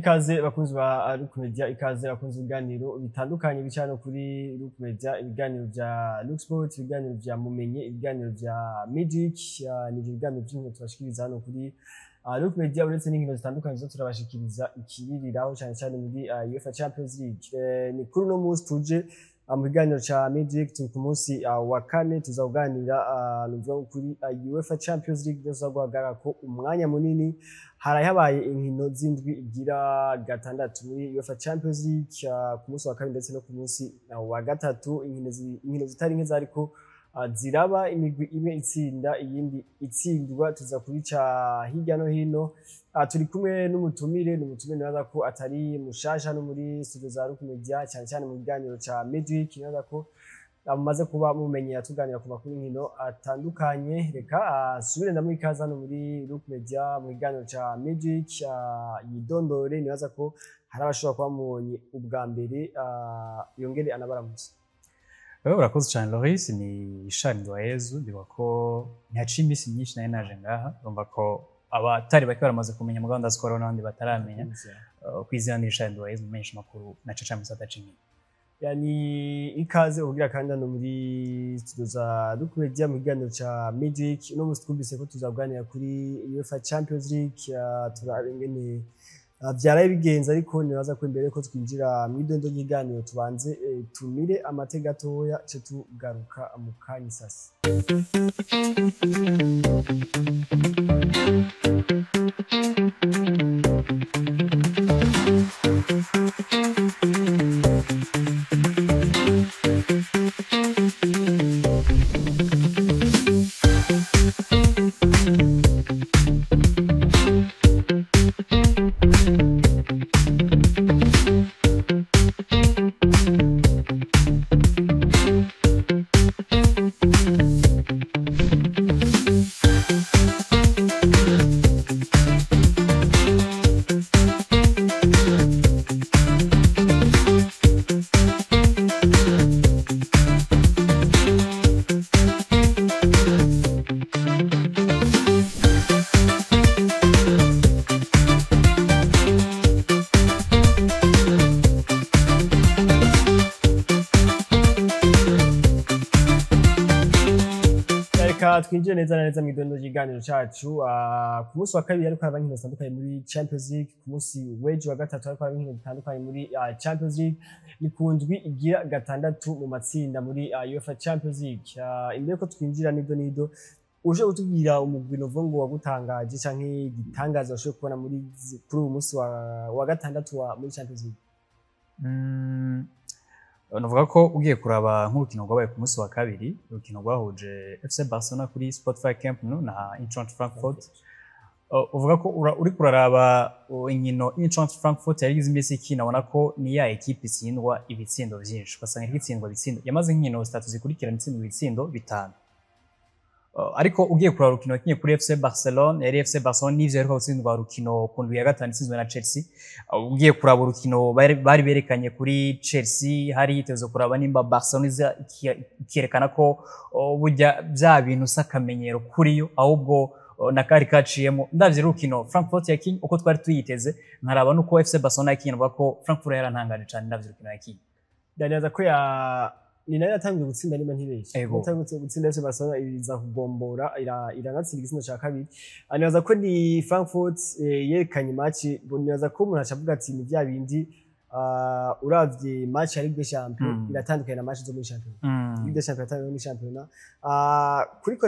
Ikaze bakunzi ba Luke Media, ikaze bakunzi ibiganiro bitandukanye bica no kuri Luke Media, ibiganiro vya Luke Sports, ibiganiro vya Mumenye, ibiganiro vya Magic, ni ibiganiro by'inkino tubashikiriza hano kuri Luke Media. Uretse n'inkino zitandukanye zo turabashikiriza ikibiriraho cyane cyane muri UEFA Champions League. Ni kuri uno munsi tuje mu kiganiro ca Magic, turi ku munsi wa kane, tuzaganira nuvuga kuri UEFA Champions League, tuzaguhagarara ko umwanya munini. Haraye habaye inkino z'indwi igira gatandatu muri UEFA Champions League ku munsi wa kabiri ndetse no ku munsi wa gatatu. Inkino zitari nke zariko ziraba, imigwi imwe itsinda iyindi itsindwa, tuza kubica hirya no hino. Turi kumwe n'umutumire, n'umutumire nibaza ko atari mushasha no muri studio za Luke Media, cyane cyane mu kiganiro ca Midweek, nibaza ko mumaze kuba mumenyera tuganira ku makuru y'inkino atandukanye. Reka subire ndamuha ikaze hano muri Luke Media mu kiganiro ca Midweek, yidondore. Nibaza ko hari abashobora kuba mubonye ubwa mbere, yongere anabaramutse. Wewe urakoze cyane Loris, ni Ishani Nduwayezu. Ndibuka ko ntihaciye iminsi myinshi nari naje ngaha, urumva ko abatari bake baramaze kumenya, mugabo ndazi ko hariho n'abandi bataramenya. Ku izina ni Ishani Nduwayezu, umumenyesha makuru na caca mu gisata c'inkino. Yani ikaze ugira kandi hano muri studio za Luke Media mu kiganiro ca Midweek. Uno munsi twumvise ko tuzaganira kuri UEFA Champions League, turabe ingene vyaraye bigenze, ariko nibaza ko imbere ko twinjira mw'idondo ry'iganiro tubanze tumire amate gatoya, ce tugaruka mu kanya isasi. Reka twinjire neza na neza mw'idondo ry'iganiro cacu. Ku munsi wa kabiri hariko haraba inkino zitandukanye muri Champions League, ku munsi w'ejo wa gatatu hariko haraba inkino zitandukanye muri Champions League. Ni ku ndwi igira gatandatu mu matsinda muri UEFA Champions League. Imbere ko twinjira nido nido, uje utubwira umugwi novuga ngo wagutangaje canke igitangaza washoboye kubona muri kuri uyu munsi wa gatandatu wa muri Champions League? Navuga ko ugiye kuraba nk'urukino rwabaye ku munsi wa kabiri, urukino rwahuje FC Barcelona kuri Spotify Camp Nou na Eintracht Frankfurt. Uvuga ko uri kuraraba inkino Eintracht Frankfurt yari igize iminsi ikina, ubona ko ni ya ekipe itsindwa ibitsindo vyinshi, ugasanga iriko itsindwa ibitsindo, yamaze nk'inkino zitatu zikurikirana itsindwa ibitsindo bitanu. Ariko ugiye kuraba urukino yakinye kuri FC Barcelona, yari FC Barcelona n'ivyo yaheruka gutsindwa urukino ku ndwi ya gatanu itsinzwe na Chelsea. Ugiye kuraba urukino bari berekanye kuri Chelsea, hari hitezwe kuraba nimba Barcelona iza ikerekana ko burya vya bintu si akamenyero kuri yo, ahubwo na kari kaciyemo. Ndavye urukino Frankfurt yakinye uko twari tuyiteze, nkaraba nuko FC Barcelona yakinye, navuga ko Frankfurt yarantangaje cane ndavye urukino yakinye. Ndanibaza ko ni nayo yatangiye gutsinda niba ntibeshye. Yatangiye gutsinda FC Barcelona iza kugombora, iranatsinda igitsindo ca kabiri. Nibaza ko ni Frankfurt yerekanye match, nibaza ko umuntu acavuga ati ni vya bindi, uravye match ya Ligue des Champions iratandukanye na match zo muri championnat. Ligue des Champions iratandukanye muri championnat. Kuri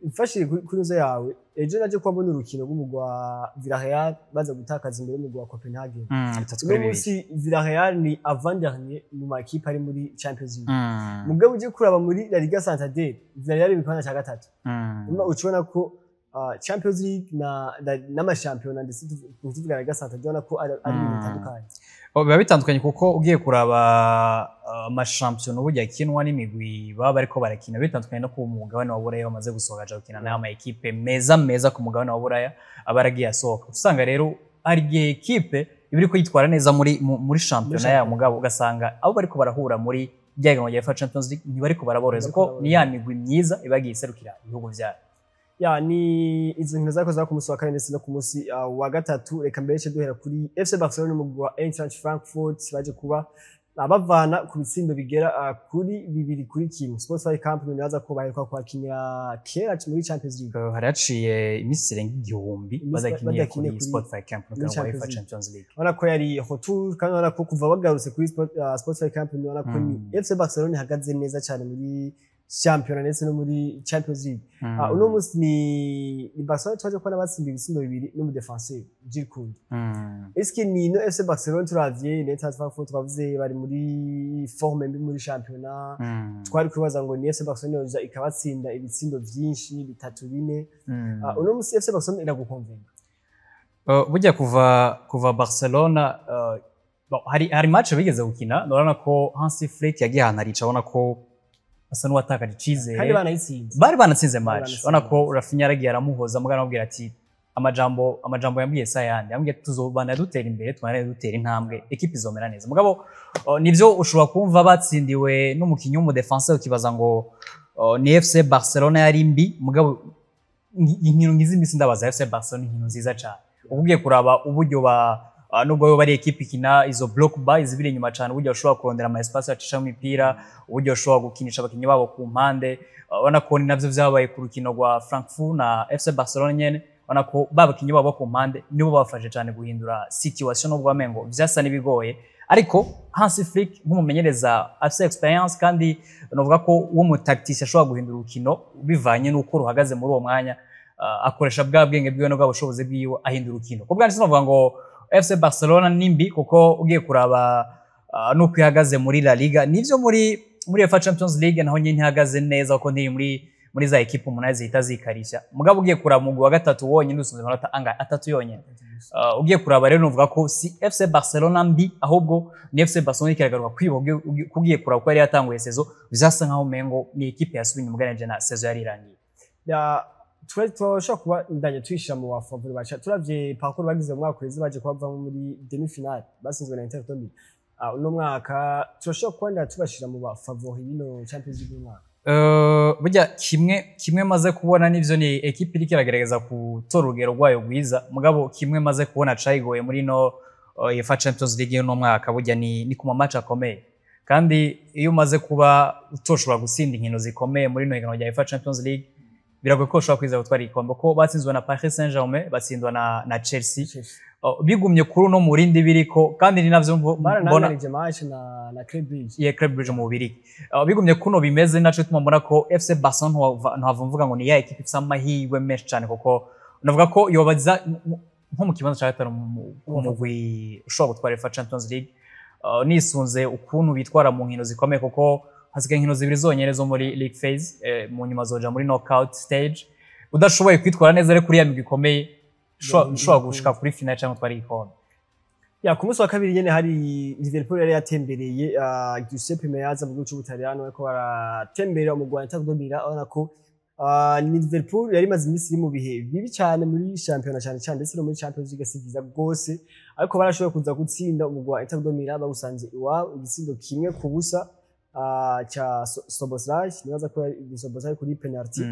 mfashije kuri nzo yawe, ejo naje kuba mbona urukino rw'umugwi wa Villarreal baza gutakaza imbere y'umugwi wa Copenhagen. Bitatu Uno kuri bibiri. munsi Villarreal ni avant-dernier mu makipe ari muri Champions League. Mugabo uje kuraba muri La Liga Santander, Villarreal iri mu kibanza ca gatatu. Nyuma ucibona ko Champions League na n'amashampiyona, ndetse tuvuga La Liga Santander, ubona ko ari ibintu bitandukanye. Biba bitandukanye kuko ugiye kuraba amashampiyona uburyo akinwa n'imigwi baba bariko barakina bitandukanye no ku mugabane wa Buraya bamaze gusohoka aja gukina n'ama ekipe meza meza ku mugabane wa Buraya aba yaragiye asohoka. Usanga rero hari igihe ekipe iba iriko yitwara neza muri shampiyona yabo, mugabo ugasanga abo bariko barahura muri rya higanwa rya UEFA Champions League ntibariko baraborohereza, kuko ni ya migwi myiza iba yagiye iserukira ibihugu vyayo. Ya, ni izo nkino zariko zaba ku munsi wa kane ndetse no ku munsi wa gatatu. Reka mbere ce duhera kuri FC Barcelona n'umugwi wa Eintracht Frankfurt, baje kuba bavana ku bitsindo bigera kuri 2-1. Spotify Camp Nou, nibaza ko baheruka kuhakinira kera muri Champions League. Hari haciye iminsi irenga 1000 Iminsi badakiniye badakiniye kuri Spotify Camp Nou muri wa Champions UEFA League. Champions League. Urabona ko yari retour, kandi urabona ko kuva bagarutse kuri Spotify Camp Nou, urabona ko ni FC Barcelona ihagaze neza cyane muri shampiyona ndetse no muri Champions League. Uno munsi ni Barcelona twaje kubona batsinda ibitsindo bibiri n'umu défenseur Jules Koundé. Est-ce que ni no FC Barcelona turavye ni Eintracht Frankfurt, twavuze bari muri forme mbi muri shampiyona, twari kwibaza ngo ni FC Barcelona yoza ikabatsinda ibitsindo vyinshi, bitatu, bine. Uno munsi FC Barcelona iragukonvenga? Burya kuva Barcelona, bon, hari match bigeze gukina, urabona ko Hansi Flick yagiye ahantu arica, abona ko asa n'uwatakaje icizere. Kandi banayitsinze. Bari banatsinze match. Banatsinze. Urabona ko Raphinha yaragiye aramuhoza, mugana amubwira ati amajambo yambwiye sa yandi, yambwiye ati tuzobana dutera imbere, tubane dutera intambwe, ekipe izomera neza. Mugabo nivyo ushobora kumva batsindiwe n'umukinyi w'umu défenseur ukibaza ngo ni FC Barcelona yari mbi. Mugabo inkino ngizi imisi ndabaza FC Barcelona inkino nziza cyane. Ubu ugiye kuraba uburyo ba nubwo yo bari ekipe ikina izo bloc bas izibiri inyuma cyane, uburyo bashobora kurondera ama espace bacishamo imipira, uburyo bashobora gukinisha abakinyi babo ku mpande, urabona ko ni navyo vyabaye ku rukino rwa Frankfurt na FC Barcelona nyene. Urabona ko ba bakinyi babo ku mpande nibo bafashe cyane guhindura situation, nubwo wamengo vyasa n'ibigoye. Ariko Hansi Flick nk'umumenyereza afise expérience, kandi novuga ko uwo tacticien ashobora guhindura urukino bivanye n'uko ruhagaze muri uwo mwanya, akoresha bwa bwenge bwiwe no bwa bushobozi bwiwe, ahindura urukino. Ku bwanjye sinovuga ngo FC Barcelona ni mbi, kuko ugiye kuraba nuko ihagaze muri La Liga, nivyo muri UEFA Champions League naho nyine ihagaze neza, kuko ntiri muri za ekipe umunani zihita zikarisha. Mugabo ugiye kuraba umugwi wa gatatu wonyine usunze amanota angahe? Atatu yonyine. Ugiye kuraba rero nuvuga ko si FC Barcelona mbi, ahubwo ni FC Barcelona ikiragaruka kwiba. Ugiye kuraba uko yari yatanguye saison, vyasa nkaho umengo ni ekipe yasubiye inyuma ugereranije na saison yari irangiye. Ya, turashobora kuba ndanye tuyishira mu ba favoris baca turavye parcours bagize mu mwaka uheze, baje kuba muri demi finale batsinzwe na Inter de Milan. Uno mwaka turashobora kuba ndanye tubashira mu ba favoris bino Champions League uno mwaka? Burya kimwe maze kubona, nivyo ni ekipe iriko iragerageza gutora urugero rwayo rwiza. Mugabo kimwe maze kubona cayigoye muri no UEFA Champions League y'uno mwaka, burya ni ku ma match akomeye. Kandi iyo umaze kuba utoshobora gutsinda inkino zikomeye muri no higanwa rya UEFA Champions League, biragoye ko ushobora kwizera gutwara igikombe, ko batsinzwe na Paris Saint-Germain, batsindwa na Chelsea. Bigumye kuri uno murindi biriko, kandi ni navyo mbona Barananganije match na Club Brugge. Ye, Club Brugge mu Bubirigi. Bigumye kuno bimeze, naco bituma mbona ko FC Barcelona ntwava mvuga ngo ni ya ekipe ifise amahirwe menshi cyane, kuko navuga ko yobaza nko mu kibanza cya gatanu mu mugwi ushobora gutwara UEFA Champions League, nisunze ukuntu bitwara mu nkino zikomeye, kuko hasigaye inkino zibiri zonyene zo muri league phase, mu nyuma zoja muri knockout stage. Udashoboye kwitwara neza ariko kuri ya migwi ikomeye, ushobora gushika kuri finale cyangwa gutwara igikombe. Ya, ku munsi wa kabiri nyene hari Liverpool yari yatembereye Giuseppe Meazza mu gihugu c'Ubutaliyano, bariko baratembera umugwi wa Inter de Milan. Urabona ko ni Liverpool yari imaze iminsi iri mu bihe bibi cyane muri shampiyona cyane cyane, ndetse no muri Champions League si vyiza rwose, ariko barashoboye kuza gutsinda umugwi wa Inter de Milan bawusanze iwabo igitsindo 1-0 ca Szoboszlai, nibaza ko yari Szoboszlai kuri penalty.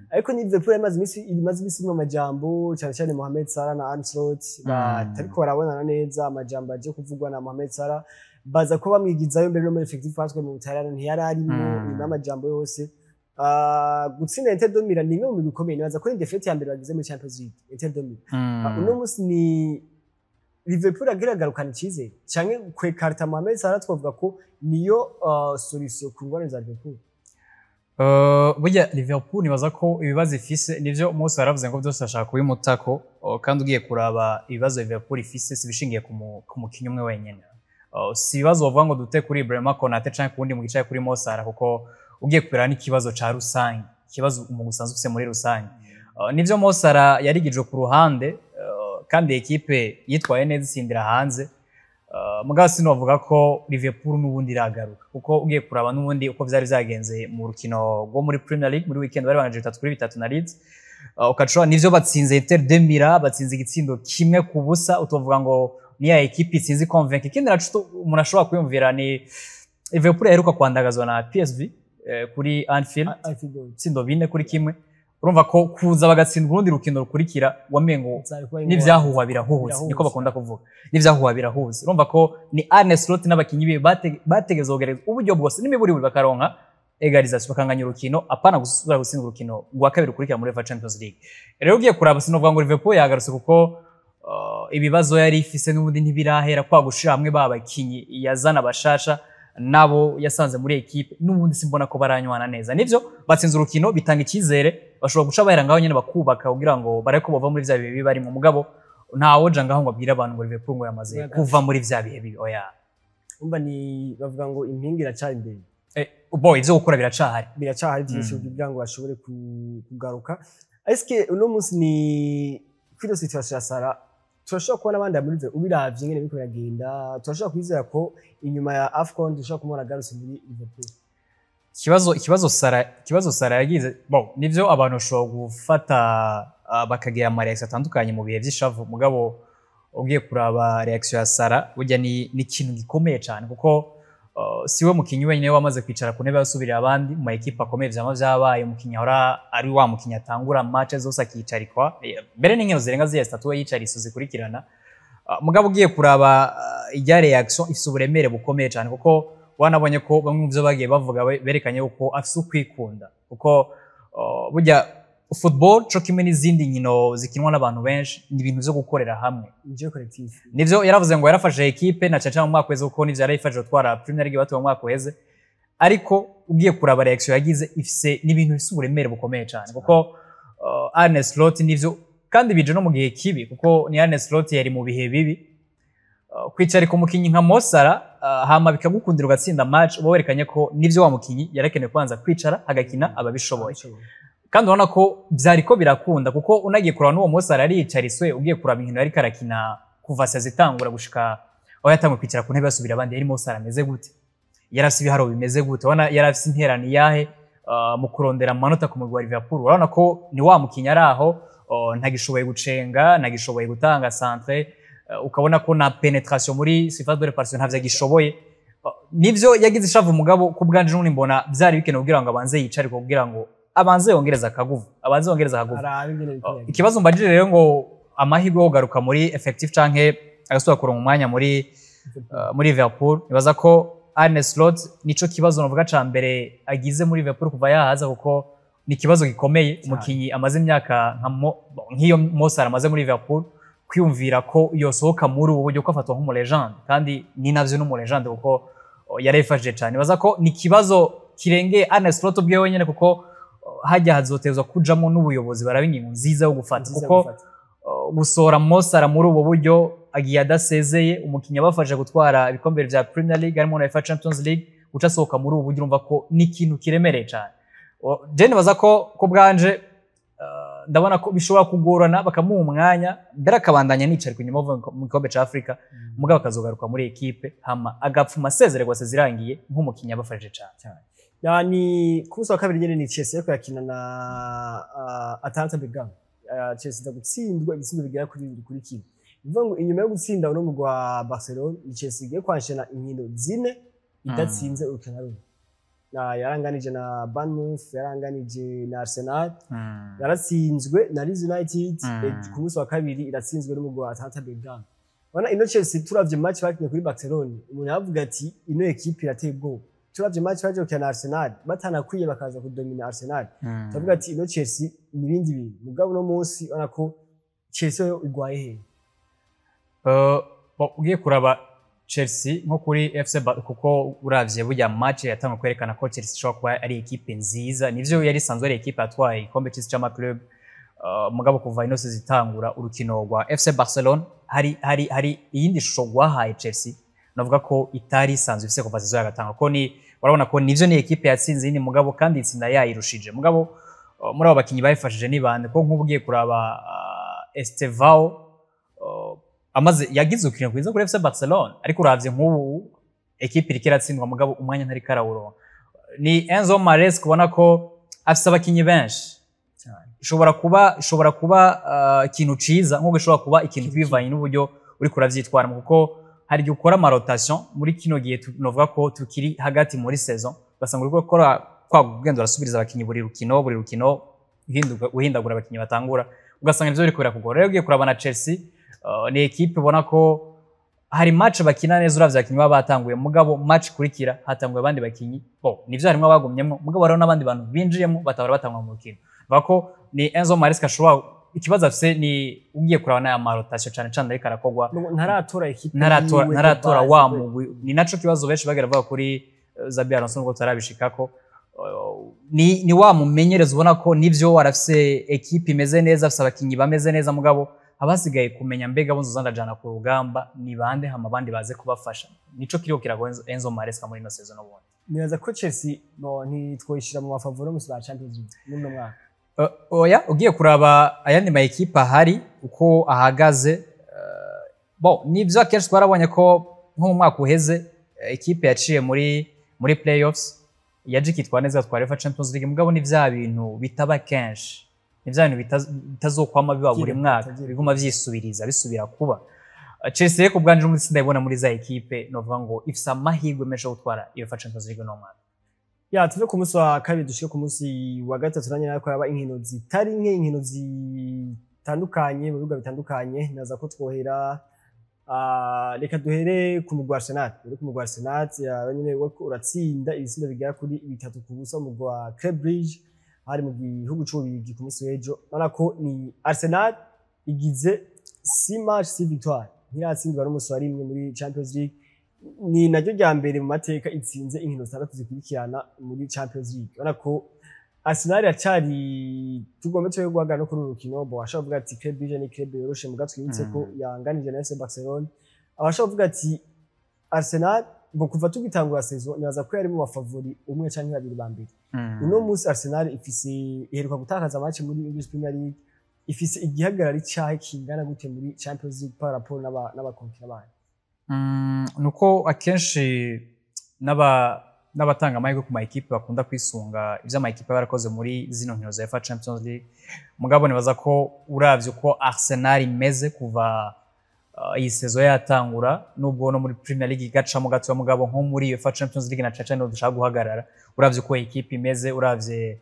Ariko ni Liverpool imaze imisi iri mu majambo cyane cyane, Mohamed Salah na Arne Slot batariko barabonana neza. Amajambo aje kuvugwa na Mohamed Salah, baza ko bamwigizayo mbere no muri effectif batwaye mu Butaliyano ntiyari arimo. Nyuma y'amajambo yose, gutsinda Inter de Milan ni imwe mu migwi ikomeye, nibaza ko ni défaite ya mbere bagize muri Champions League, Inter de Milan. Uno munsi ni Liverpool agira agarukana icizere canke kwekarta Mohamed Salah, twavuga ko niyo solution ku ngorane za Liverpool? Burya Liverpool nibaza ko ibibazo ifise, nivyo Mose yaravuze ngo byose ashaka kubimutako, kandi ugiye kuraba ibibazo Liverpool ifise si bishingiye ku mukinyi umwe wenyene. Si ibibazo bavuga ngo dute kuri Ibrahima Konate canke kuwundi mu gice kuri Mo Salah, kuko ugiye kuraba n'ikibazo ca rusange, ikibazo umugwi usanzwe ufise muri rusange. Nivyo Mo Salah yarigijwe ku ruhande, kandi ekipe yitwaye neza itsindira hanze. Mugabo sinovuga ko Liverpool n'ubundi iragaruka, kuko ugiye kuraba n'ubundi uko vyari vyagenze mu rukino rwo muri Premier League muri weekend, bari banganije 3-3 na Leeds. Ukacura nivyo batsinze Inter de Milan, batsinze igitsindo 1-0, utovuga ngo ni ya ekipe itsinze convaincre. Ikindi naco umuntu ashobora kwiyumvira ni Liverpool yaheruka kwandagazwa na PSV kuri Anfield, Anfield Road. ibitsindo 4-1. Urumva ko kuza bagatsindwa urundi rukino rukurikira, wamengo n'ivyahuha birahuhutse, niko bakunda kuvuga, n'ivyahuha birahuze. Urumva ko ni Arne Slot n'abakinyi be bategeza kugerageza uburyo bwose n'imiburiburi bakaronka égalisation, bakanganya urukino, apana gusubira gutsinda urukino rwa kabiri rukurikira muri UEFA Champions League. Rero ugiye kuraba, sinovuga ngo Liverpool yagarutse, kuko ibibazo yari ifise n'ubundi ntibirahera, kwa gushira hamwe ba bakinyi yazana bashasha nabo yasanze muri ekipe, n'ubundi simbona ko baranywana neza. Nivyo, batsinze urukino bitanga icyizere, bashobora guca bahera ngaho nyene bakubaka kugira ngo bareko bava muri vya bihe bibi bari mu. Mugabo ntawoja ngaho ngo abwire abantu ngo Liverpool ngo yamaze kuva muri vya bihe bibi, oya. Umva, ni bavuga ngo impinga iracari imbere. Bo ivyo gukora biracahari. Biracahari byinshi kugira ngo bashobore kugaruka. Eske uno munsi ni kuri situation ya Salah, turashobora kubona abandi muri Liverpool? Ubiravye ingene biriko biragenda, turashobora kwizera ko inyuma ya AFCON dushobora kumubona agarutse muri Liverpool? Ikibazo Salah yagize, bon, nivyo, abantu bashobora gufata bakagira ama réaction atandukanye mu bihe vy'ishavu. Mugabo ugiye kuraba réaction ya Salah, burya ni ikintu gikomeye cyane, kuko siwe mukinyi wenyine wamaze kwicara ku ntebe yasubirira abandi mu ma ekipe akomeye. Vyama vyabaye, umukinyi ahora ari wa mukinyi atangura match zose akicarikwa. Mbere n'inkino zirenga ziriya zitatu we yicariye zikurikirana. Mugabo ugiye kuraba ijya réaction ifise uburemere bukomeye cyane, kuko wanabonye ko bamwe mu byo bagiye bavuga berekanye yuko afise ukwikunda, kuko burya football co kimwe n'izindi nkino zikinwa n'abantu benshi ni ibintu vyo gukorera hamwe. Jeu collectif. Nivyo, yaravuze ngo yarafashe ekipe na cane cane mu mwaka uheze, kuko nivyo yarayifashije gutwara Premier League batuwe mu mwaka uheze. Ariko ugiye kuraba réaction yagize, ifise n'ibintu bifise uburemere bukomeye cyane, kuko Arne Slot, nivyo, kandi bije no mu gihe kibi, kuko ni Arne Slot yari mu bihe bibi. Kwicarika umukinyi nka Mo Salah, hama bikagukundira ugatsinda match, uba werekanye ko nivyo wa mukinyi yarakenewe kubanza kwicara hagakina ababishoboye. Kandi urabona ko vyariko birakunda, kuko unagiye kuraba n'uwo Mo Salah yaricariswe, ugiye kuraba inkino yariko arakina kuva saison itangura gushika aho yatanguye kwicara ku ntebe yasubira abandi, yari Mo Salah ameze gute? Yari afise ibiharuro bimeze gute? Urabona yari afise interano iyahe mu kurondera amanota ku mugwi wa Liverpool? Urabona ko ni wa mukinyi ari aho ntagishoboye gucenga, ntagishoboye gutanga centre, ukabona ko na pénétration muri surface de réparation ntavyo agishoboye. Nivyo, yagize ishavu, mugabo ku bwanje n'ubundi mbona vyari bikenewe kugira ngo abanze yicare, kugira ngo abanze yongereze akaguvu, abanze yongereze akaguvu. Arabe ingene biriko biragenda. Ikibazo mbajije rero ngo amahirwe yo kugaruka muri effectif canke agasubira kuronka umwanya muri Liverpool, nibaza ko Arne Slot nico kibazo navuga ca mbere agize muri Liverpool kuva yahaza, kuko ni ikibazo gikomeye. Umukinyi amaze imyaka nk'iyo Mo Salah amaze muri Liverpool, kwiyumvira ko yosohoka muri ubu buryo, ko afatwa nk'umu légende, kandi ni navyo n'umu légende, kuko yarayifashije cane. Nibaza ko ni ikibazo kirengeye Arne Slot ubwiwe wenyene, kuko hajya hazotezwa kujamwo n'ubuyobozi, baraba ingingo nziza yo gufata, Nziza kuko gufata. Gusohora Mo Salah muri ubu buryo agiye adasezeye, umukinnyi abafashe gutwara ibikombe vya Premier League harimo na UEFA Champions League, guca asohoka muri ubu buryo, urumva ko ni ikintu kiremereye cyane. Je nibaza ko bwanje ndabona ko bishobora kugorana bakamuha umwanya mbere akabandanya nicarika inyuma avuye mu gikombe ca Afrika, mugabo akazogaruka muri ekipe hama agapfuma asezererwa sezirangiye nk'umukinnyi abafashije cyane. Yani ku munsi wa kabiri nyene ni Chelsea yariko yakina na Atalanta Bergamo. Chelsea iza gutsindwa ibitsindo bigera kuri 2-1. Bivuga ngo inyuma yo gutsinda uno mugwi wa Barcelona, ni Chelsea igiye kwanshena inkino zine idatsinze urukino na rumwe. Na yaranganije na Bournemouth, yaranganije na Arsenal, yaratsinzwe na Leeds United, ku munsi wa kabiri iratsinzwe n'umugwi wa Atalanta Bergamo. Urabona ino Chelsea, turavye match bakinye kuri Barcelona, umuntu yavuga ati ino ekipe irateye ubwoba. Turavye match baje gukina na Arsenal, batanakwiye bakaza kudomina Arsenal. Turavuga ati ino Chelsea ni ibindi bintu. Mugabo uno munsi urabona ko Chelsea yo igwaye hehe? Bon, ugiye kuraba Chelsea nko kuri FC kuko uravye burya match yatangiye kwerekana ko Chelsea ishobora kuba ari ekipe nziza. Nivyo, yari isanzwe ari ekipe yatwaye igikombe c'isi c'ama club, mugabo kuva ino saison itangura, urukino rwa FC Barcelona hari iyindi shusho rwahaye Chelsea navuga ko itari isanzwe ifise kuva saison yagatanga, ko ni urabona ko nivyo ni ekipe yatsinze iyindi, mugabo kandi itsinda yayirushije. Mugabo muri abo bakinyi bayifashije ni bande? Ko nk'ubu ugiye kuraba Estevao amaze yagize urukino rwiza kuri FC Barcelona, ariko uravye nk'ubu ekipe iriko iratsindwa, mugabo umwanya ntariko arawuronka. Ni Enzo Maresca, ubona ko afise abakinyi benshi. Ishobora kuba ikintu ciza nk'uko ishobora kuba ikintu bivanye n'uburyo uriko uravyitwaramo, kuko hari igihe ukora ama rotation muri kino gihe novuga ko tukiri hagati muri saison, ugasanga uriko ukora kwa kugenda urasubiriza abakinyi buri rukino buri rukino. uhindagura abakinyi batangura, ugasanga ivyo biriko birakugora. Rero ugiye kuraba na Chelsea, ni ekipe ubona ko hari match bakina neza uravye abakinyi baba batanguye, mugabo match ikurikira hatanguye abandi bakinyi. Bo nivyo harimwo abagumyemwo, mugabo hariho n'abandi bantu binjiyemo batahora batangwa mu rukino. Bavuga ko ni Enzo Maresca ashobora, ikibazo afise ni ugiye kuraba n'aya ma rotation cane cane ariko arakorwa. Ntaratora ekipe Ntaratora yiwe ntaratora de wa base. mugwi. Ni naco kibazo benshi bagera bavuga kuri Xabi Alonso, nubwo tutarabishikako. Ni wa mumenyereza ubona ko nivyo arafise ekipe imeze neza, afise abakinyi bameze neza, mugabo abasigaye kumenya mbega bo nzoza ndajana ku rugamba ni bande, hama abandi baze kubafasha. Nico kiriko kiragoye Enzo Maresca muri ino saison n'ubundi. Nibaza ko Chelsea no ntitwoyishira mu ma favoris musi ba Champions League muri uno mwaka. Oya, ugiye kuraba ayandi ma ekipe ahari uko ahagaze, bon, nivyo akenshi twarabonye ko nko mu mwaka uheze, ekipe yaciye muri playoffs yaje ikitwara neza, twara UEFA Champions League, mugabo ni vya bintu bitaba kenshi, ni vya bintu bitazokwama biba buri mwaka, biguma vyisubiriza bisubira kuba. Chelsea rero ku bwanje muri sindayibona muri za ekipe novuga ngo ifise amahirwe menshi yo gutwara UEFA Champions League no mwaka. Ya, tuve ku munsi wa kabiri dushike ku munsi wa gatatu, nanjye nariko yaba inkino zitari nke, inkino zitandukanye mu bibuga bitandukanye. Naza ko twohera, reka duhere ku mugwi wa Arsenal. Duhere ku mugwi wa Arsenal nyene wariko uratsinda ibitsindo bigera kuri 3-0 umugwi wa Club Brugge, hari mu gihugu c'Ububirigi ku munsi w'ejo. Urabona ko ni Arsenal igize six match six victoire, ntiratsindwa n'umunsi wa rimwe muri Champions League. Ni naryo rya mbere mu mateka itsinze inkino zitandatu zikurikirana muri Champions League. Urabona ko Arsenal iracari, tugombe twe guhagarara no kuri uru rukino. Bo ashobora kuvuga ati Club Brugge ni club yoroshe, muga twibutse ko yanganije na FC Barcelona. Abashobora kuvuga ati Arsenal bo kuva tugitangura saison nibaza ko yari mu ba favoris umwe canke babiri ba mbere. Uno munsi Arsenal ifise, iheruka gutakaza match muri English Premier League, ifise igihagararo icahe kingana gute muri Champions League par rapport n'aba concurrents bayo? Nuko akenshi n'abatanga amahirwe ku ma ekipe bakunda kwisunga ivyo ama ekipe aba yarakoze muri zino nkino za UEFA Champions League. Mugabo nibaza ko uravye uko Arsenal imeze kuva iyi saison yatangura, nubwo no muri Premier League igacamo gatoya, mugabo nko muri UEFA Champions League na cane cane dushaka guhagarara, uravye uko ekipe imeze, uravye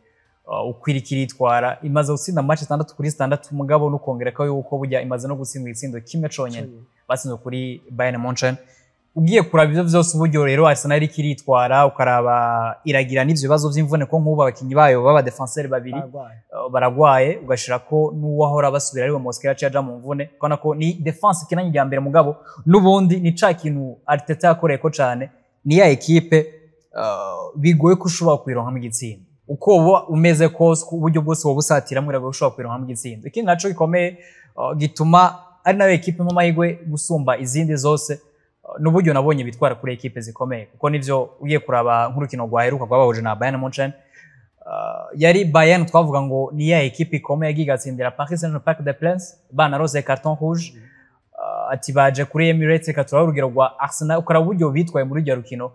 uko iriko iritwara, imaze gutsinda match 6 kuri 6, mugabo nukongerako yuko burya imaze no gutsindwa igitsindo kimwe conyene batsinzwe kuri Bayern Munchen. Ugiye kuraba ivyo vyose, uburyo rero Arsenal iriko iritwara, ukaraba iragira n'ivyo bibazo vy'imvune, ko nk'ubu abakinyi bayo baba défenseur babiri Baragwaye. Baragwaye, ugashirako n'uwahora basubira ariwe Mosquera yaciye aja mu mvune, ukabona ko ni défense ikinanye irya mbere. Mugabo n'ubundi ni ca kintu Arteta yakoreyeko cane, ni ya ekipe bigoye ko ushobora kuyironkamo igitsindo uko uba umeze kose, uburyo bwose woba usatiramwo biragoye ko ushobora kuyironkamo igitsindo. Ikindi naco gikomeye, gituma ari nayo ekipe mu mahirwe gusumba izindi zose, n'uburyo nabonye bitwara kuri ekipe zikomeye, kuko nivyo ugiye kuraba nk'urukino rwaheruka rwabahuje na Bayern Munchen, yari Bayern twavuga ngo ni ya ekipe ikomeye yagiye igatsindira Paris Saint-Germain Parc des Princes, banarose carton rouge, ati baje kuri Emirates, reka turabe urugero rwa Arsenal. Ukaraba uburyo bitwaye muri uryo rukino,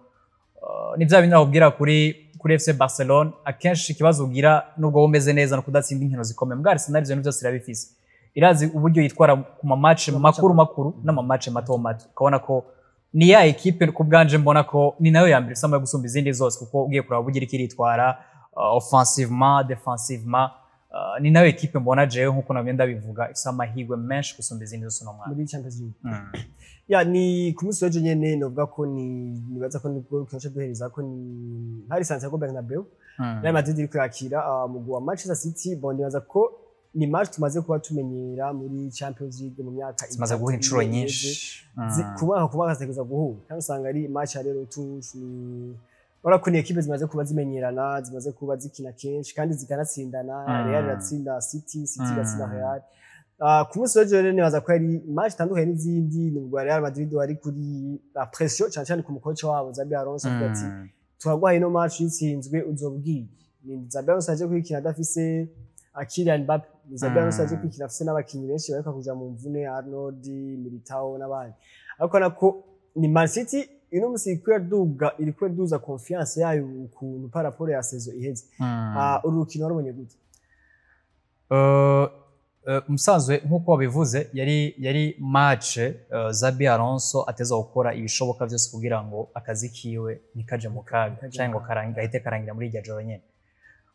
ni vya bindi nakubwira kuri FC Barcelone. Akenshi ikibazo ugira nubwo wowe umeze neza no kudatsinda inkino zikomeye, mbwa Arsenal ivyo bintu byose irabifise, irazi uburyo yitwara ku ma match makuru makuru n'ama match mato mato, ukabona ko ni ya ekipe ku bwanje mbona ko ni nayo ya mbere ifise amahirwe gusumba izindi zose, kuko ugiye kuraba uburyo iriko iritwara offensivement, défensivement, ni nayo ekipe mbona jewe nkuko nabyo ndabivuga ifise amahirwe menshi gusumba izindi zose uno mwaka muri Champions League. Mm. Ya, ni ku munsi w'ejo nyene, novuga ko ni nibaza ko nibwo rukino duhereza ko ni hari Santiago Bernabeu. Real Madrid iri kwakira mugwi wa Manchester City. Bon, nibaza ko ni match tumaze kuba tumenyera muri Champions League mu myaka Zimaze 3 guhura inshuro iheze. nyinshi. Ku mwaka zitegerezwa guhura, kandi usanga ari match ya rero touche. Ni urabona ko ni ekipe zimaze kuba zimenyerana, zimaze kuba zikina kenshi kandi zikanatsindana. Real iratsinda City, City igatsinda Real. Ku munsi w'ejo rero nibaza ko yari match itandukanye n'izindi. Ni ubwa Real Madrid wari kuri la pression, cyane cyane ku mukoci wabo Xabi Alonso, avuga ati turagwaye ino match, uyitsinzwe uzoba ugiye. Ni Xabi Alonso aje kwikina adafise Kylian Mbappe, ni Xabi Alonso aje kwikina afise n'abakinyi benshi bariko kuja mu mvune, Arnold, Militao n'abandi, ariko nako ni Man City ino musi iriko iraduga, iriko iraduza confiance yayo ukuntu par rapport ya saison iheze. Uru rukino warubonye gute? Musanzwe nk'uko wabivuze, yari match Xabi Alonso ateza gukora ibishoboka byose kugira ngo akazi kiwe ntikaje mu kaga Ntikaje mu canke ngo kaga. gahite karangira muri iryo joro nyene.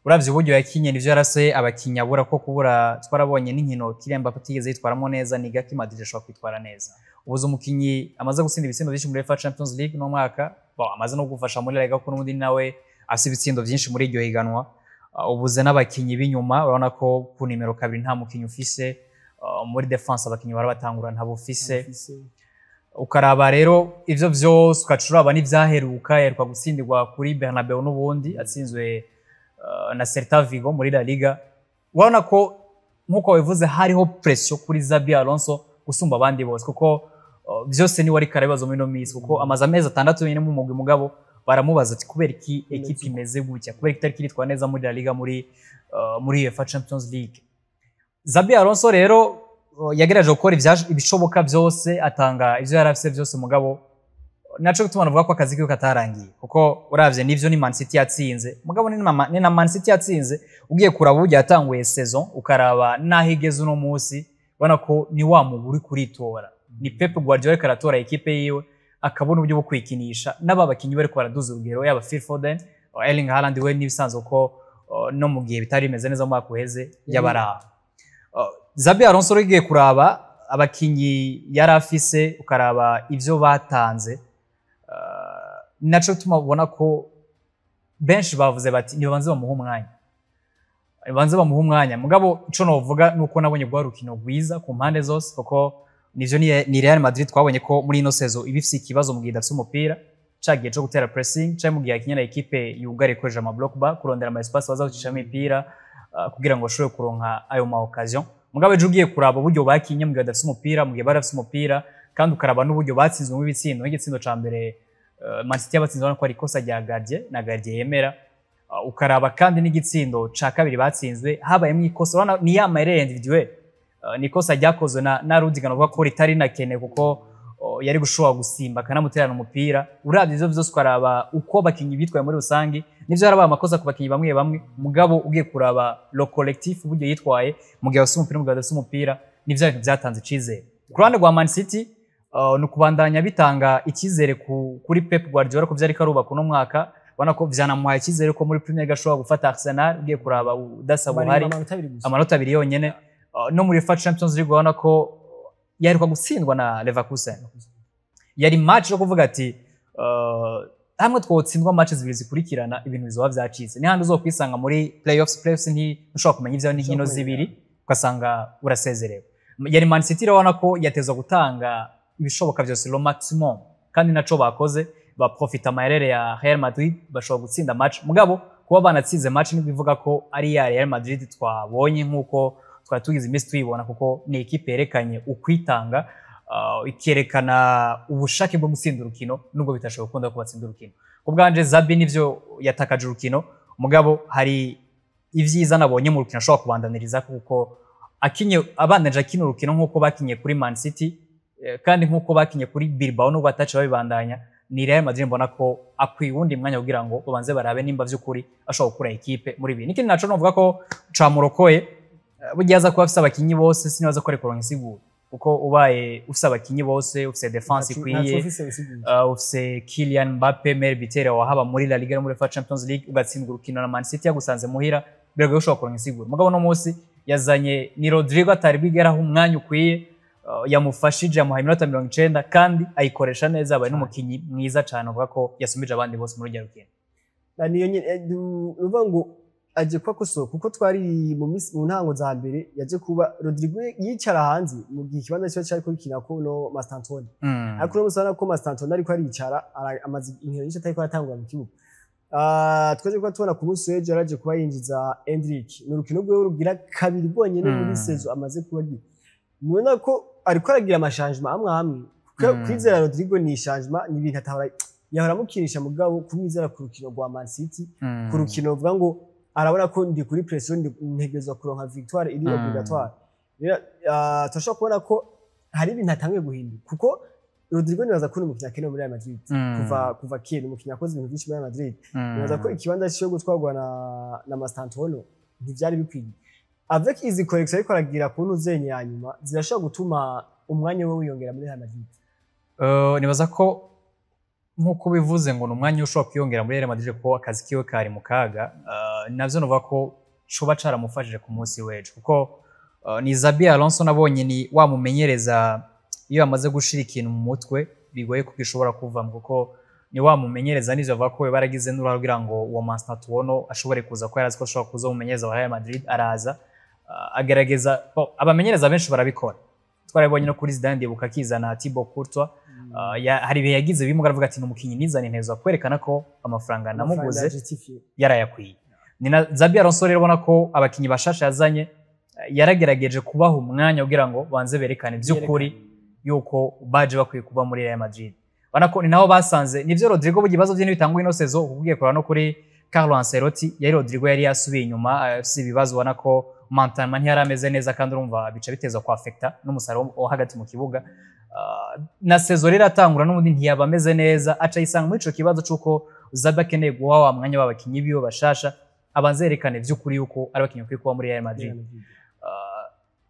Uravye uburyo yakinye, nivyo yarase abakinyi abura ko kubura, twarabonye n'inkino Kylian Mbappe atigeze yitwaramo neza, ni gake Madrid ashobora kwitwara neza. Ubuze umukinyi amaze gutsinda ibitsindo vyinshi muri UEFA Champions League no mwaka, bon, amaze no gufasha muri La Liga, kuko n'ubundi nawe afise ibitsindo vyinshi muri iryo higanwa. Ubuze n'abakinyi b'inyuma, urabona ko ku nimero 2 nta mukinyi ufise, muri défense abakinyi barabatangura ntabo ufise. Ukaraba rero ivyo vyose, ugaca uraba n'ivyaheruka, yaheruka gutsindirwa kuri Bernabeu n'ubundi atsinzwe na Celta Vigo muri La Liga. Urabona ko nk'uko wabivuze hariho pression kuri Xabi Alonso gusumba abandi bose, kuko vyose niwe ariko arabibazo muri ino minsi, kuko amaze amezi 6 yonyine mu mugwi, mugabo baramubaza ati kubera iki ekipe imeze gutya, kubera iki itariko iritwara neza muri La Liga, muri UEFA Champions League. Xabi Alonso rero yagerageje gukora ibishoboka byose, atanga ivyo yari afise byose, mugabo naco gituma navuga ko akazi kiwe katarangiye, kuko uravye nivyo ni Man City yatsinze, mugabo ni na Man City yatsinze. Ugiye kuraba uburyo yatanguye saison, ukaraba naho igeze uno munsi, ubona ko ni wa mugwi uri kuritora, ni Pep Guardiola ariko aratora ekipe yiwe, akabona uburyo bwo kwikinisha n'aba bakinyi bariko baraduza urugero, yaba Phil Foden, Erling Haaland we n'ibisanzwe ko no mu gihe bitari bimeze neza mu mwaka uheze yabaraha. Xabi Alonso rero ugiye kuraba abakinyi yari afise, ukaraba ivyo batanze, naco gituma ubona ko benshi bavuze bati nibabanze bamuhe umwanya, babanze bamuhe umwanya. Mugabo ico novuga nuko nabonye rwa rukino rwiza ku mpande zose, kuko nivyo ni Real Madrid twabonye ko muri ino saison iba ifise ikibazo mu gihe idafise umupira, ca gihe co gutera pressing, canke mu gihe yakinye na ekipe yugara ikoresheje ama bloc bas, kurondera ama espace baza gucishamo imipira kugira ngo bashobore kuronka ayo ma occasion. Mugabo ejo ugiye kuraba uburyo bakinye mu gihe badafise umupira, mu gihe bari bafise umupira, kandi ukaraba n'uburyo batsinzwe mu ibitsindo, nk'igitsindo ca mbere Man City yabatsinze, urabona ko ari ikosa rya gardien na gardien yemera. Ukaraba kandi n'igitsindo ca kabiri batsinzwe, habayemo ikosa, urabona ni ya ma erreur individuelle. Ni ikosa ryakozwe na Rudiger, novuga ko ritari nakenewe, kuko yari gushobora gusimba akanamuterana umupira. Uravye ivyo vyose, ukaraba uko abakinyi bitwaye muri rusangi, nivyo harabaye amakosa ku bakinyi bamwe bamwe, mugabo ugiye kuraba le collectif uburyo yitwaye mu gihe bafise umupira, mu gihe badafise umupira, nivyo bintu vyatanze icizere. Ku ruhande rwa Man City, ni ukubandanya bitanga icyizere kuri Pep Guardiola ku vyo ariko arubaka uno mwaka. Ubona ko vyanamuhaye icyizere ko muri Premier League ashobora gufata Arsenal, ugiye kuraba udasa buhari. Amanota 2 gusa. Amanota 2 yonyene. No muri UEFA Champions League ubona ko yaheruka gutsindwa na Leverkusen, yari match yo kuvuga ati hamwe twotsindwa match zibiri zikurikirana ibintu bizoba vyacitse, ni handi uzokwisanga muri playoffs. Playoffs ntushobora kumenya ivyawe, n'inkino zibiri ugasanga urasezerewe. Yari Man City urabona ko yatezwa gutanga ibishoboka vyose, le maximum, kandi naco bakoze, baprofita ama erreur ya Real Madrid, bashobora gutsinda match. Mugabo kuba banatsinze match ntibivuga ko ari ya Real Madrid twabonye nk'uko twari tugize iminsi tuyibona, kuko ni ekipe yerekanye ukwitanga, ikerekana ubushake bwo gutsinda urukino nubwo bitashoboka gukunda ko batsinda urukino. Ku bwanje Xabi nivyo yatakaje urukino, mugabo hari ivyiza nabonye mu rukino ashobora kubandaniriza, kuko akinye abandanije akina urukino nk'uko bakinye kuri Man City, kandi nk'uko bakinye kuri Bilbao nubwo batace babibandanya, ni Real Madrid mbona ko akwiye uwundi mwanya kugira ngo babanze barabe nimba vy'ukuri ashobora gukura ekipe muri ibi. N'ikindi naco novuga ko camurokoye, burya aza kuba afise abakinyi bose, sinibaza ko ari kuronka insiguro, kuko ubaye ufise abakinyi bose, ufise défense ikwiye, ufise Kylian Mbappe meilleur buteur wahaba muri La Liga no muri UEFA Champions League, ugatsindwa urukino na Man City yagusanze muhira, biragoye ushobora kuronka insiguro. Mugabo no munsi yazanye ni Rodrigo atari bwigeraho umwanya ukwiye, yamufashije, yamuhaye iminota 90 kandi ayikoresha neza, abaye n'umukinyi mwiza cane, uvuga ko yasumije abandi bose muri urya rukino. Na niyo nyene, uvuga ngo aje kuba kosoka, kuko twari mu minsi mu ntango za mbere yaje kuba Rodrigo yicara hanze mu gihe ikibanza cyo cyari gukina ko no Mastantuono, ariko uno musana ko Mastantuono ariko aricara, amaze inkino nyinshi atariko aratangura mu kibuga. Twaje kuba tubona ku munsi w'ejo yaraje kuba yinjiza Endrick, ni urukino rwiwe rugira kabiri rwonyene muri saison amaze kuba agira. Mubona ko ariko aragira ama changement amwe amwe. Kwizera Rodrigo ni changement, ni ibintu atahora yahora amukinisha, mugabo kumwizera ku rukino rwa Man City, ku rukino ruvuga ngo arabona ko ndi kuri pression, ntegerezwa kuronka victoire iri obligatoire. Rero turashobora kubona ko hari ibintu atanguye guhinduka, kuko Rodrigo nibaza ko ni umukinnyi akenewe muri Real Madrid kuva kera, ni umukinnyi yakoze ibintu byinshi muri Real Madrid. Nibaza ko ikibanza cyo gutwarwa na Mastantuono ntivyari bikwiye. Avec izi correction ariko aragira ku ntuzenye ya nyuma, zirashobora gutuma umwanya we wiyongera muri Real Madrid. Nibaza ko Nk'uko bivuze ngo ni umwanya ushobora kwiyongera muri Real Madrid kuko akazi kiwe kari mu kaga, navyo novuga ko coba caramufashije ku munsi w'ejo, kuko ni Xabi Alonso nabonye ni wamumenyereza iyo amaze gushira ikintu mu mutwe bigoye ko gishobora kuvamo, kuko ni wamumenyereza nivyo avuga ko baragize n'uruhare kugira ngo uwo Mastantuono ashobore kuza, ko yarazi ko ashobora kuza umumenyereza wa Real Madrid. Araza, agerageza. Abamenyereza benshi barabikora, twarabibonye no kuri Zidane, ndibuka akizana Thibaut Courtois. Hari ibihe yagize bimwe aravuga ati ni umukinyi nizanye ntezo kwerekana ko amafaranga namuguze yarayakwiye. Ni na Xabi Alonso rero ubona ko abakinyi bashasha yazanye yaragerageje kubaha umwanya kugira ngo banze berekane by'ukuri yuko baje bakwiye kuba muri Real Madrid. Ubona ko ni naho basanze nivyo Rodrigo burya ibibazo bye ntibitangwa ino saison, kuko kuraba no kuri Carlo Ancelotti yari Rodrigo yari yasubiye inyuma, afise ibibazo, ubona ko mentalement ntiyari ameze neza, kandi urumva bica biteza ku affecta n'umusaruro wo hagati mu kibuga. Na saison rero atangura n'ubundi ntiyaba ameze neza, aca yisanga muri ico kibazo c'uko Xabi akeneye guha wa mwanya w'abakinyi biwe bashasha abanze yerekane vy'ukuri yuko ari abakinyi bakwiye kuba muri Real Madrid.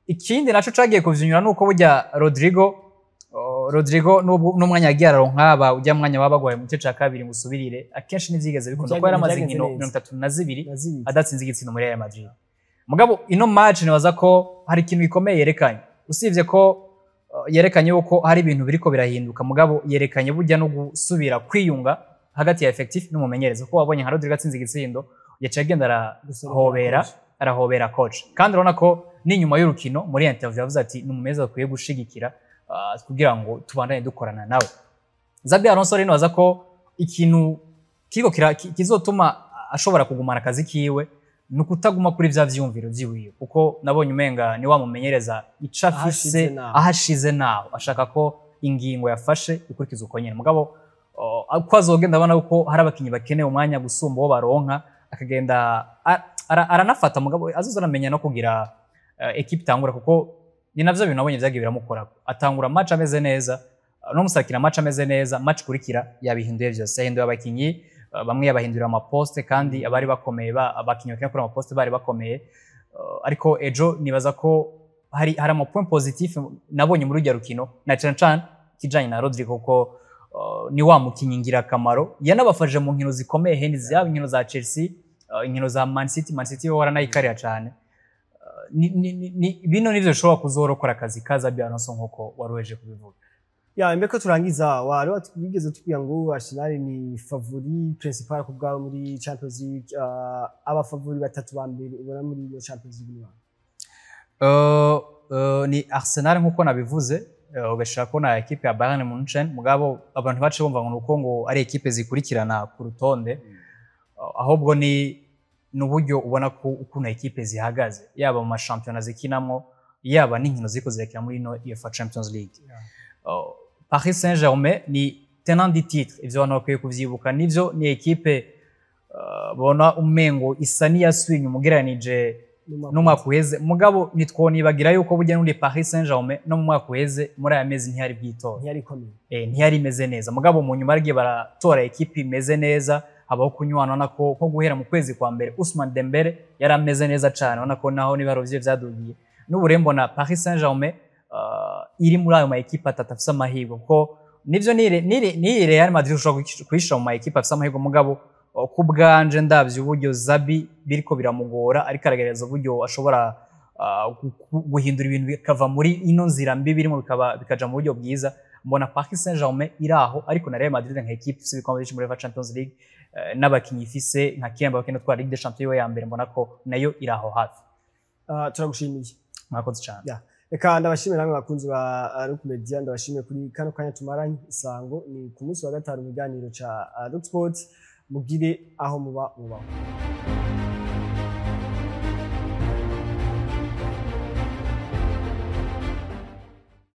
Ikindi naco cagiye kuvyunyura nuko burya Rodrigo n'umwanya yagiye araronka, aba ujya mwanya baba bagwaye mu gice ca kabiri ngo usubirire, akenshi ntivyigeze bikunda, kuko yaramaze inkino 32 adatsinze igitsindo muri Real Madrid. Mugabo ino match nibaza ko hari ikintu gikomeye yerekanye, usibye ko yerekanye yuko hari ibintu biriko birahinduka, mugabo yerekanye burya no gusubira kwiyunga hagati ya effectif n'umumenyereza, kuko wabonye nka Rodrigo atsinze igitsindo yaciye agenda arahobera coach, kandi urabona ko n'inyuma y'urukino muri interview yavuze ati ni umumenyereza akwiye gushigikira, kugira ngo tubandanye dukorana nawe. Xabi Alonso rero nibaza ko ikintu kiriko kizotuma ashobora kugumana akazi kiwe ni ukutaguma kuri vya vyiyumviro vyiwiwe, kuko nabonye umenga ni wamumenyereza ico afise ahashize naho ashaka ko ingingo yafashe ikurikiza uko nyene. Mugabo uko azogenda abona ko hari abakinyi bakeneye umwanya gusumba uwo baronka, akagenda aranafata, mugabo azoza aramenya no kugira équipe itangura, kuko ni navyo bintu nabonye vyagiye biramukora. Atangura match ameze neza, no musakira match ameze neza, match kurikira yabihinduye vyose, yahinduye abakinyi, bamwe yabahindurira amaposte, kandi abari bakomeye, abakinyi bakina kuri amaposte bari bakomeye. Ariko ejo nibaza ko hari ama point positif nabonye muri urya rukino, na cane cane kijanye na Rodrigo, kuko ni wa mukinyi ngirakamaro yanabafashe mu nkino zikomeye hendi, zaba inkino za Chelsea, inkino za Man City. Man City yo waranayikarira cane. Bino nivyo bishobora kuzorokora akazi ka Xabi Alonso nkuko waruheje kubivuga. Ya, mbere ko turangiza, wari wigeze tubwira ngo Arsenal ni favori principal ku bwawe muri Champions League. Aba favori batatu ba mbere ubona muri iyo Champions League ni bande? Ni Arsenal nkuko nabivuze, ugashira ko na équipe ya Bayern Munchen. Mugabo abantu bace bumva ngo nuko ngo ari équipe zikurikirana ku rutonde, ahubwo ni n'uburyo ubona ko ukuntu équipe zihagaze, yaba mu mashampiyona zikinamo, yaba n'inkino ziko zirakina muri ino UEFA Champions League. Paris Saint-Germain ni tenant du titre, ivyo abantu bakwiye kuvyibuka. Nivyo ni équipe bona umengo isa n'iyasubiye inyuma ugereranije n'umwaka uheze, mugabo ntitwonibagira yuko burya n'undi Paris Saint-Germain no mu mwaka uheze muri aya mezi ntiyari bwitora. Ntiyari ikomeye. Ntiyari imeze neza, mugabo mu nyuma bagiye baratora équipe imeze neza, habaho kunywana. Ubona ko nko guhera mu kwezi kwa mbere Ousmane Dembele yari ameze neza cane, ubona ko naho nibaro vye vyadugiye. N'ubu rero mbona Paris Saint-Germain iri muri ayo ma équipe atatu afise amahirwe, kuko nivyo ni Real Madrid ushobora kuyishira mu ma équipe afise amahirwe, mugabo ku bwanje ndavye uburyo Xabi biriko biramugora, ariko aragerageza uburyo ashobora guhindura ibintu bikava muri ino nzira mbi birimo bikaja mu buryo bwiza. Mbona Paris Saint-Germain iri aho, ariko na Real Madrid nka équipe ifise ibikombe byinshi muri UEFA Champions League, n'abakinyi ifise nka Kylian Mbappé atwara Ligue des Champions ya mbere, mbona ko nayo iri aho hafi. Turagushimiye. Mwakoze cyane. Ya. Reka ndabashimire namwe bakunzi ba Rock Media, ndabashimiye kuri kano kanya tumaranye. Isango ni ku munsi wa gatanu mu kiganiro ca Rock Sports. Mugire aho muba mubaho.